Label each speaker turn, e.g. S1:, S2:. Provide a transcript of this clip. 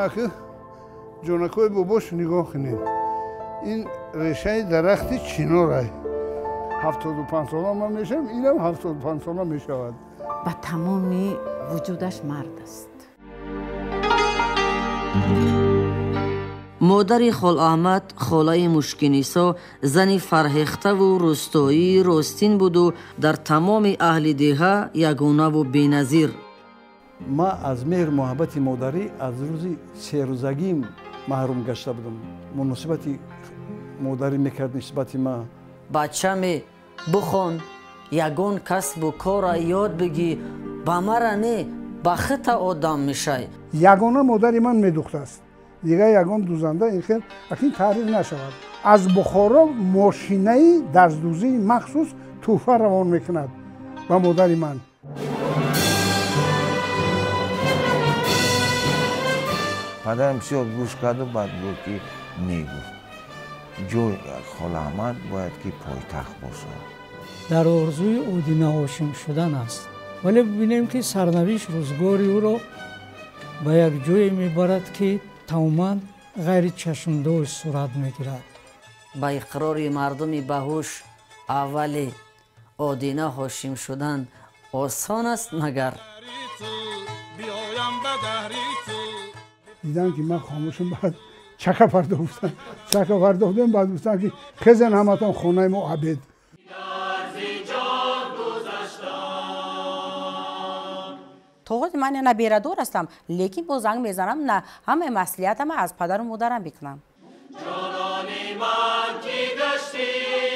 S1: Ана ҷонакҳои бобош нигоҳ кунед. Ин решаи дарахти чинорай. 75 сола ман мешавам, инам 75 сола мешавад.
S2: Ба тамоми вуҷудаш мард аст.
S3: Модари Холаҳмад, холаи Мушкинисо, зани фарҳехтаву рӯстоии ростин буду дар тамоми аҳли деҳа ягонаву беназир.
S4: Ман аз меҳру муҳаббати модарӣ аз рӯзи серӯзагим маҳрум гашта будам. Муносибати модарӣ мекард нисбати ман.
S3: Бачаме, бихон, ягон касбу кора ёд бигӣ, ба мара не, ба хита одам мешай.
S1: Ягона модари ман медухтааст. Дигар ягон дузанда ин хел акин таъриф нашавад. Аз Бухоро мошинаи дарздӯзии махсус тӯҳфа равон мекунад ба модари ман.
S5: Падарам бисёр гӯш карду баъд гуфт ки не, гуфт ҷои Холаҳмад бояд ки пойтахт бошад.
S6: Дар орзуи Одина Ҳошим шудан аст, вале бибинем ки сарнавишт рӯзгори ӯро ба як ҷое мебарад ки тамоман ғайричашмдошт сурат мегирад.
S3: Ба иқрори мардуми баҳуш аввали Одина Ҳошим шудан осон аст магар?
S1: Дидам ки ман хомӯшам, баъд чака пардохтам. Чака пардохтем, баъд гуфтам ки хезен ҳаматон хонаи мо обед.
S2: То ҳозир ман наберадор ҳастам, лекин боз занг мезанам, на ҳамаи маслиҳатама аз падару модарам мекунам.
S7: Ҷонони ман ки гаштӣ.